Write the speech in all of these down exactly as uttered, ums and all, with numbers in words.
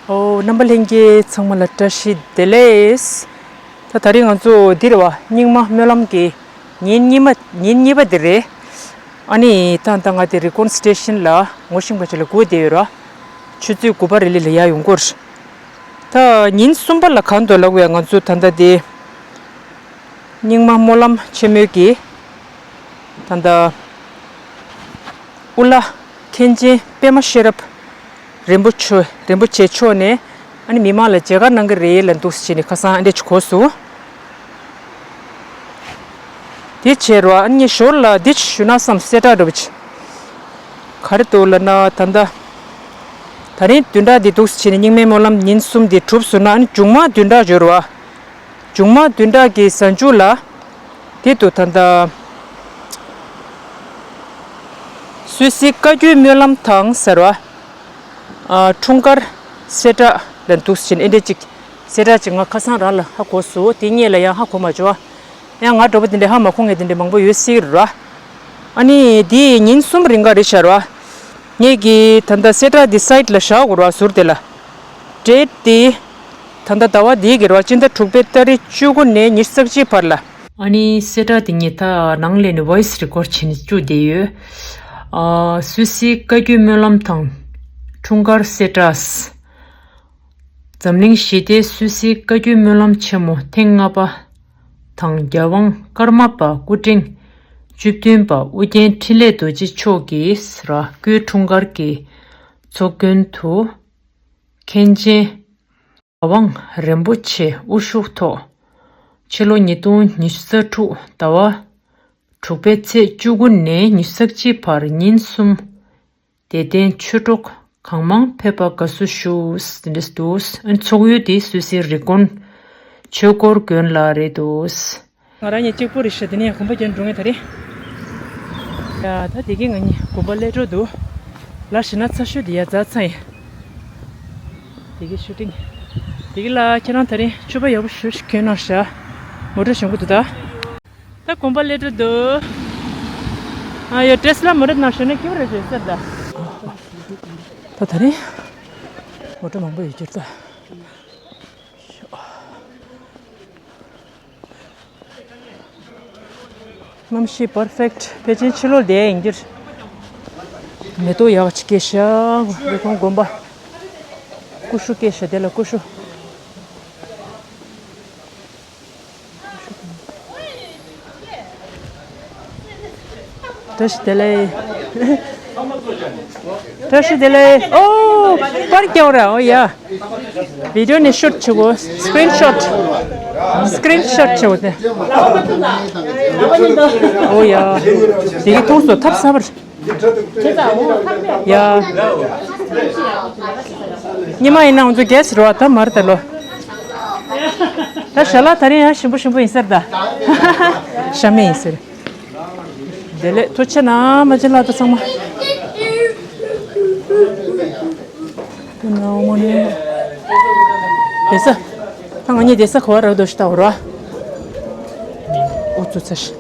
ཨོ། རྣམ་པ་ལྷན་རྒྱས་ཚང་མ་ལ་བཀྲ་ཤིས་བདེ་ལེགས། ད་ད་རིང་ང་ཚོ་འདི་རེད་བ། རྙིང་མ་སྨོན་ལམ་གྱི་ཉིན་གཉིས་མ་ཉིན་གཉིས་པ་འདི་རེད། ཨ་ནི་ད་ད་ང་དེ་རི་ཀོན་སི་ཊེ་ཤན་ལ་ངོ་ཤེས་པ་ཅིག་ལ་སྒུག་བསྡད་ཡོད་ར། ཆུ་ཚོད་དགུ་པ་རེ་ལི་ལ་ཡར་ཡོང་གི་རེད། ད་ཉིན་གསུམ་པ་ལ་གང་འདུག་ལབ་པས། ང་ཚོ་ད་ལྟ་དེ་རྙིང་མ་སྨོན་ལམ་ཆེན་མོའི་གི་ད་ལྟ་དབུ་བླ་མཁན་ཆེན་པད་མ་ཤེས་རབ་རིན་པོ་ཆེ་རིན་པོ་ཆེ་མཆོག་ནས་ཨ་ནི་མི་མང་ལ་མཇལ་ཁ་གནང་གི་རེད་ལབ་འདུག་ཟེར་ནས་ཁ་སང་ཨ་འདྲས་ཅིག་གོ་སོང་། དེ་བྱས་ར་ཨ་ནི་ཞོར་ལ་འདི་ཅིག་ཞུ་ན་བསམ། གསལ་བསྒྲགས་འདྲ་པོ་ཅིག་ག་རེ་འདུག་ལབ་ན། ད་ལྟ་ད་རིང་བདུན་ཕྲག་འདི་འདུག་ཟེར་ནས་རྙིང་མའི་སྨོན་ལམ་ཉིན་གསུམ་འདི་གྲུབ་སོང་ན། ཨ་ནི་མཇུག་མ་བདུན་ཕྲག་འབྱོར་བ། མཇུག་མ་བདུན་ཕྲག་གི་གཟའ་མཇུག་ལ་དེ་དུ་ད་ལྟ་སུད་སི་བཀའ་བརྒྱུད་སྨོན་ལམ་ཐང་ཟེར་བ། ཨ། འཁྲུངས་སྐར་གསལ་བསྒྲགས་ལ་འདུག་ཟེར་ཨེ་འདྲས་ཅིག་གསལ་བསྒྲགས་ཅིག་ང་ཁ་སང་རང་ལ་ཧ་གོ་སོང་། དེ་སྔོན་ལ་ཡང་ཧ་གོ་མ་བྱུང་། ཡང་ང་འདྲ་པོ་དེ་འདྲས་ཧ་མ་གོ་མཁན་དེ་འདྲས་མང་པོ་ཡོད་སྲིད་ར། ཨ་ནི་དེ་ཉིན་གསུམ་རིང་ག་རེ་བྱ་ར། ངེད་ཀྱིས་ད་ལྟ་གསལ་བསྒྲགས་འདི་སའིཊ་ལ་བཞག་དགོས་ར། ཟུར་དེ་ལ། ཌེཊ་དེ་ད་ལྟ་ཟླ་བ་འདིའི་གི་ར། སྤྱི་ཟླ་དྲུག་པའི་ཏ་རིག་བཅུ་དགུ་ནས་ཉི་ཤུ་རྩ་གཅིག་བར་ལ། ཨ་ནི་གསལ་བསྒྲགས་དེ་ངས་ད་ནང་ལས་ནས་ཝོ་ཡི་སི་རི་ཀོཌ་བྱས་ནས་བཅུག་བསྡད་ཡོད། ཨ། སུད་སིའི་བཀའ་བརྒྱུད་སྨོན་ལམ་ཐང་། འཁྲུངས་སྐར་གསལ་བསྒྲགས། འཛམ་གླིང་ཞི་བདེའི་སུད་སིའི་བཀའ་བརྒྱུད་སྨོན་ལམ་ཆེན་མོ་ཐེངས་ལྔ་པ་དང་། རྒྱལ་དབང་ཀརྨ་པ་སྐུ་ཕྲེང་བཅུ་བདུན་པ་ཨུ་རྒྱན་འཕྲིན་ལས་རྡོ་རྗེ་མཆོག་གི་ར་སྐུའི་འཁྲུངས་སྐར་གྱི་ཚོགས་མགོན་དུ། མཁན་ཆེན་ངག་དབང་རིན་པོ་ཆེ་དབུ་བཞུགས་ཐོག་ཕྱི་ལོ་ཉིས་སྟོང་ཉི་ཤུ་རྩ་དྲུག་ཟླ་བ་དྲུག་པའི་ཚེས་བཅུ་དགུ་ནས་ཉི་ཤུ་རྩ་གཅིག་བར་ཉིན་གསུམ་དད་ལྡན་ཆོས་གྲོགས་གང་མང་ཕེབས་པར་དགའ་བསུ་ཞུ། དེ་འདྲས་འདུག་ཨ་ནི་ཚོགས་ཡུལ་དེ་སུད་སིའི་རི་ཀོན་ཆོས་འཁོར་དགོན་ལ་རེད་འདུག་ང་རང་གཉིས་གཅིག་པུ་རེད་ཤག་དེ་ནས་གོམ་པ་རྒྱག་འགྲོ་ངེས་ད་རེད། ཡ། ད་དེ་གིན་ང་གཉིས་དགོན་པ་སླེབས་འགྲོ་འདུག་ལ་ཞེ་ན་ཚ་ཤོས་དེ་ཡ་རྫ་ཚང་ཡིན། དེ་གི་ཤུ་ཊིང་། དེ་གི་ལ་ཁྱེད་རང་ད་རིང་སྤྱོད་པ་ཡག་པོ་ཞེ་ཞིག་གྱོན་གནང་ཤག་མོ་ཊ་ཞོན་གི་འདུག་ད། ད་དགོན་པ་སླེབས་འགྲོ་འདུག་ཨ་ཡོ། ཊེ་སི་ལ་མོ་ཊ་ནང་ཞོན་ན་སྐྱིད་པོ་རེད་ཞེས་ཟེར་ད། ད་ད་རིང་མོ་ཊ་མང་པོ་ཡོད་རྒྱུ་ད། གནམ་གཤིས་པར་ཕེག་ཊི། ཕལ་ཆེར་ཕྱི་ལོགས་བསྡད་ཡིན་གྱི་རེད། མེ་ཏོག་ཡག་ཅིག་སྐྱེས་ཤག་རི་ཀོན་དགོན་པ། ཀུ་ཤུ་སྐྱེས་ཤག་དེ་ལ་ཀུ་ཤུ། བཀྲ་ཤིས་བདེ་ལེགས། བཀྲ་ཤིས་བདེ་ལེགས། ཨོ། པར་རྒྱག་ར། ཨོ་ཡ། བི་ཌི་ཡོ་ནས་ཤུཊ་བྱེད་དགོས། སི་ཀི་རིན་ཤོཊ། སི་ཀི་རིན་ཤོཊ་བྱེད་དགོས་ཏེ། ཨོ་ཡ། དེ་གི་མཐོང་སོང་། ཐབས་ཟབ་པར། ཡ། ཉི་མ་ཡིན་ན་ང་ཚོ་གེ་སི་རོ་ད་མར་ད་ལོ། ད་ཞལ་ལག་དེ་རིང་ཡང་ཞིམ་པོ་ཞིམ་པོ་ཡིན་ཟེར་ད། ཤ་མེད་ཡིན་ཟེར། བདེ་ལེགས། ཐུགས་རྗེ་གནང་། མ་ཅི་ལ་ད་ཚང་མ། དེ་ན་འོ་མ་ནི། བསྡད་ས། ད་ང་གཉིས་བསྡད་ས་ག་བ་རག་འདུག་ཤི་ད་འོ་ར། ཨུ་ཚུགས་ཚ་ཤི།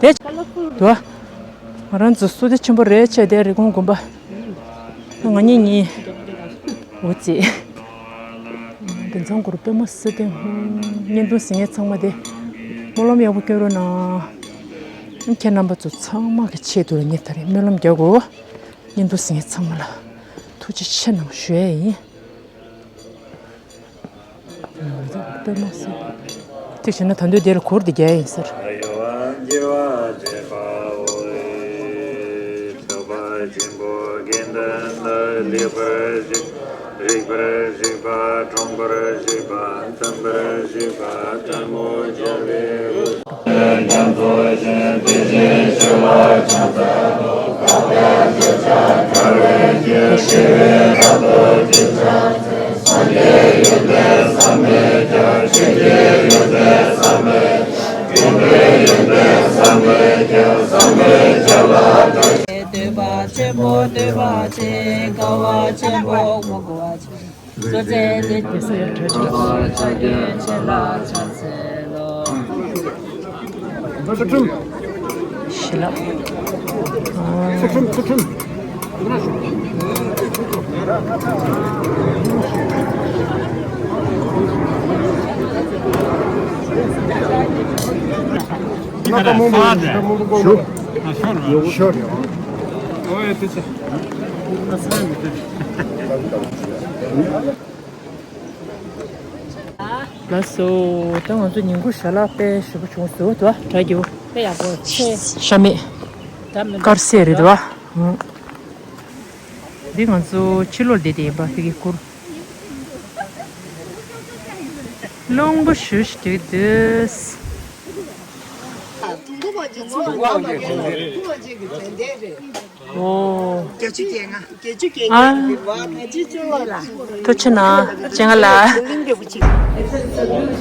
དེ། དུ་བ། ང་རང་ཚོ་བསོད་བདེ་ཆེན་པོ་རེད་བྱས་ཏེ་རི་ཀོན་དགོན་པ། ང་གཉིས་གཉིས། འོ་ཙི། དེང་སང་གུ་རུ་པད་མ་སི་ཏན་བརྙན་ཐུང་གཟིགས་མཁན་ཚང་མ་དེ། སྨོན་ལམ་ཡག་པོ་སྐྱོན་རོགས་གནང་། ཁྱེད་རྣམ་པ་ཚོ་ཚང་མ་གི་ཆེད་དུ་ལ་ངས་ད་རེས་སྨོན་ལམ་རྒྱག་གོ། བརྙན་ཐུང་གཟིགས་མཁན་ཚང་མ་ལ་ཐུགས་རྗེ་ཆེ་གནང་ཞུ་ཡས་ཡིན། པད་མ་སི། གཅིག་བྱས་ན་ད་དུང་དེ་ལ་གུར་དེ་རྒྱག་ཡིན་ཟེར། བསྟོད་པ་ཆེན་པོ་བསྟོད་པ་ཆེ། དགའ་བ་ཆེན་པོ་མ་དགའ་བ་ཆེ། ཚོ་ཡང་གྲོས་ཆོད། ཚུལ་ཁྲིམས། ཞི་ལབ། ཚུལ་ཁྲིམས། ཚུལ་ཁྲིམས། ལགས་སོ། ད་ང་ཚོ་ཉིན་གུང་ཞལ་ལག་དཔེ་ཞིམ་པོ་བྱུང་སོང་། དུ་བ་དྲ་རྒྱུ། དཔེ་ཡག་པོ་ཆེ། ཤ་མེད། ད་མི་དཀར་སེ་རེད་དུ་བ། འདི་ང་ཚོ་ཕྱི་ལོགས་བསྡད་དེ་ཡིན་པ། དེ་གི་གུར། རླུང་བུ་ཞུ་ཞིག་འདུག་ཨོ། ཨ། ཐུགས་རྗེ་གནང་། སྤྱན་སྔ་ལ།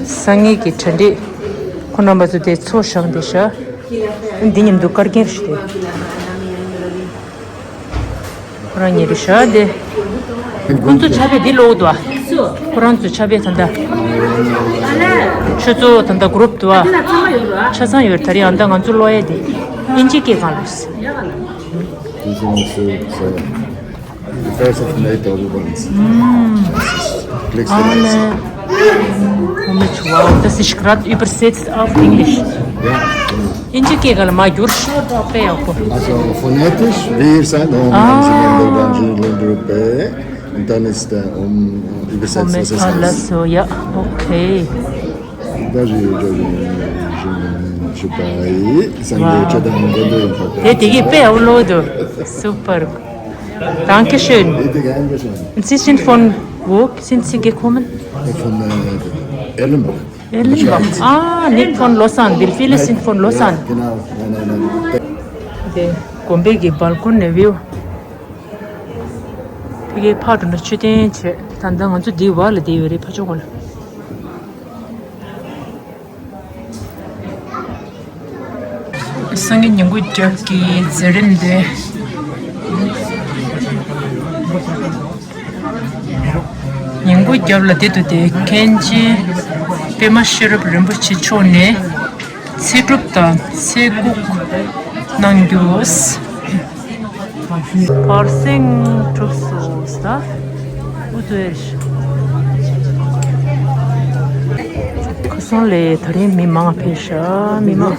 སང་ཉིན་གྱི་གྲ་སྒྲིག་ཁོང་རྣམ་པ་ཚོ་དེ་ཚོ་བཞག་འདི་ཤ། འདི་མཉམ་དུ་དཀར་རྒྱན་རེད་དེ། ཁོ་རང་ཉེ་རུ་ཤ་དེ། ཁོང་ཚོ་ཆ་བེད་འདི་ལོག་འདུག་ཨ། ཁོ་རང་ཚོ་ཆ་བེད་ད་ལྟ། ཆུ་ཚོད་ད་ལྟ་གུ་རུབ་འདུག་ཨ། ཆ་ཚང་ཡོད། ད་རེས་ཨ་ད་ང་ཚོ་ལོག་ཡས་དེ། ཨིན་ཇི་སྐད་གང་ལོས། These ones are, uh, the first of NATO ones. Clicks the lights. Wow, das ist gerade übersetzt auf Englisch. Ja. ཨིན་ཇི་སྐད་ག་ལ་མ་བསྒྱུར་ཤོག་དཔེ་ཡག་པོ། Also phonetisch, wir sind Om Manjula Gruppe. Und dann ist der Om übersetzt, was es heißt. Alles so, ja, okay. དེ་དེ་གི་དཔེ་ཨོ་ལོ་དུ། Super. Dankeschön. Sie sind von wo sind Sie gekommen? Von äh, Erlenbach. Erlenbach. Ah, nicht von Lausanne. Weil viele sind von Lausanne. Genau. Nein, nein, nein. དེ་དགོན་པའི་གི་balcony view། དེ་གའི་ཕར་འགྲོ་ན་མཆོད་རྟེན་བྱས། ད་ལྟ་ང་ཚོ་འདིའི་བར་ལ་བསྡད་ཡོད་རེད། ཕར་ཕྱོགས་ཁོ་ལ། སང་ཉིན་ཉིན་གུང་རྒྱབ་ཀྱི་མཛད་རིམ་དེ། ཉིན་གུང་རྒྱབ་ལ་དེ་དུ་དེ་མཁན་ཆེན་པད་མ་ཤེས་རབ་རིན་པོ་ཆེ་མཆོག་ནས་ཚེ་སྒྲུབ་དང་ཚེ་འགུགས་གནང་རྒྱུ། བར་གསེང་གྲུབ་སོང་ས། ཨུ་ཙུ་ཨེར་ཤ། ཁ་སང་ལས་ད་རིང་མི་མང་ཕེབས་ཤག་མི་མང་།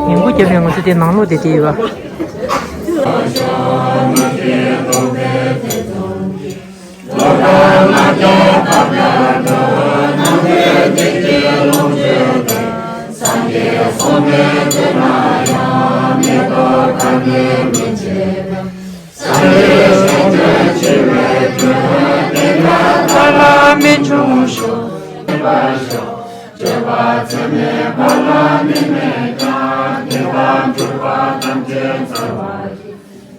ཉིན་གུང་རྒྱབ་ནས་ང་ཚོ་དེ་ནང་ལོགས་དེ་དེ་ཡོད་པ།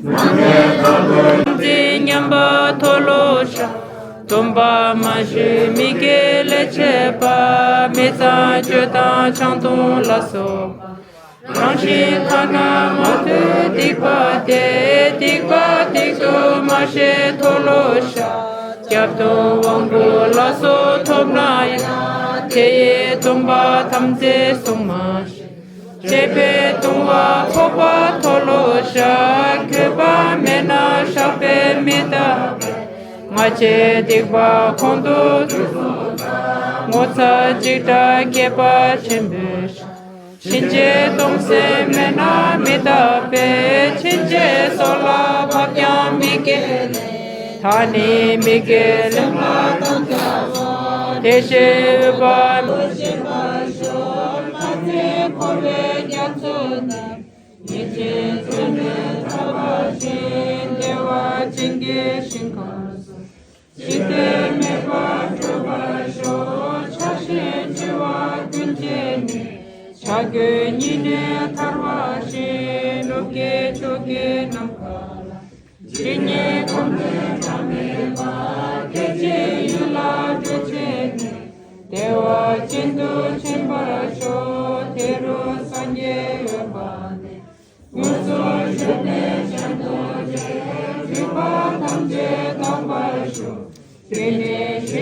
འཛིན་མཉམ་པ་མཐོལ་ལོ་བཤགས། སྡོམ་པ་མ་བཞེས་མི་དགེ་ལས་བྱེད་པ། མི་ཚངས་སྤྱོད་དང་ཆང་འཐུང་ལ་སོགས་པ། རང་བཞིན་ཐ་ན་མ་ཐུལ་སྡིག་པ་སྟེ། སྡིག་པ་སྡིག་ཏུ་མ་བྱེད་མཐོལ་ལོ་བཤགས། སྐྱབས་དང་དབང་བསྐུར་ལ་སོགས་ཐོབ་ན་ཡང་། དེ་ཡི་སྡོམ་པ་ཐམས་ཅད་བསྲུང་མ་ཤེས། བཅས་པའི་ལྟུང་བ་ཕོག་པ་མཐོལ་ལོ་བཤགས། འགྱོད་པ་མེད་ན་བཤགས་པས་མི་འདག་པས། སྔ་ཕྱིའི་སྡིག་པ་ཁོང་དུ་ཆུད་སོང་ཙང་། ངོ་ཚ་འཇིགས་སྐྲག་བསྐྱེད་པ་ཆེན་པོས་བཤགས། ཕྱིན་ཆད་གཏོང་སེམས་མེད་ན་མི་འདག་པས། ཕྱིན་ཆད་སྲོག་ལ་བབ་ཀྱང་མི་དགེ་ལས། ད་ནི་མི་དགེ་སེམས་ལ་གཏོང་ཀྱང་སོགས། དེ་བཞིན་འོད་དཔག་མེད་ལ་སོགས་པ་ལྷ་རྫས་འཁོར་བའི་རྒྱ་མཚོ་རྣམས། ཉེས་ཅན་ཚད་མེད་ཐར་བར་ཤོག། བདེ་བ་ཅན་གྱི་ཞིང་ཁམས་སུ། འཇིག་རྟེན་མེད་པར་འགྲུབ་པར་ཤོག། ཆགས་ཞེན་སྐྱེ་བ་ཀུན་བཅད་ནས། བྱ་རྒོད་སྙིང་ནད་ཐར་བར་ཤོག། ནུབ་ཀྱི་ཕྱོགས་ཀྱི་ནམ་མཁའ་ལ། ཇི་སྙེད་ཐམས་ཅད་བགྲང་མེད་པ། སྐད་ཅིག་ཡིད་ལ་འགྲོ་བྱས་ནས། བདེ་བ་ཅན་དུ་ཕྱིན་པར་ཤོག། དེ་རུ་སངས་རྒྱས་འོད་དཔག་མེད། དངོས་སུ་བཞུགས་ནས་སྤྱན་དུ་བསྟོད། སྒྲིབ་པ་ཐམས་ཅད་ ཁོང་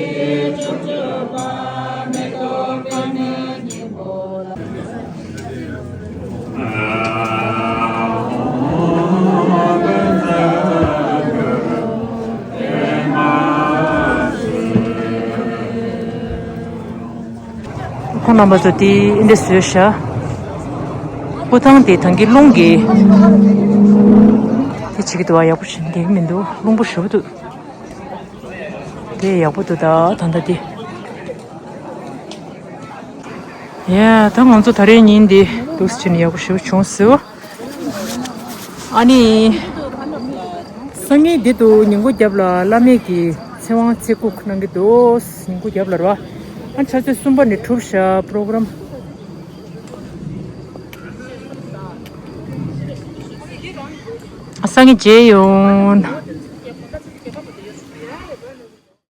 རྣམ་པ་ཚོ་དེ་འདི་འདྲས་བཟོས་ཤག་སྤུ་ཐང་དེ་ཐང་གི་རླུང་གིས་དེ་བྱེད་ཀྱི་འདུག་བ། ཡག་པོ་ཞིག་འགྲིག་གི་མི་འདུག་རླུང་པོ་ཞེ་པོ་འདུག་དེ་ཡག་པོ་འདུག་ད་ད་ལྟ་དེ། ཡ། ད་ང་ཚོ་ད་རེས་ཉིན་འདི་འདུག་སེ་བྱས་ནས་ཡག་པོ་ཞེ་པོ་བྱུང་སོང་། ཨ་ནི། སང་ཉིན་འདི་དུ་ཉིན་གུང་རྒྱབ་ལ་བླ་མེད་ཀྱི་ཚེ་དབང་ཚེ་སྐུག་གནང་གི་འདུག་ཉིན་གུང་རྒྱབ་ལ་ར། ཨ་ཆུ་ཚོད་གསུམ་པ་ནས་གྲུབ་ཤག་པོ་རོ་གྷ་རམ། སང་ཉིན་མཇལ་ཡོང་།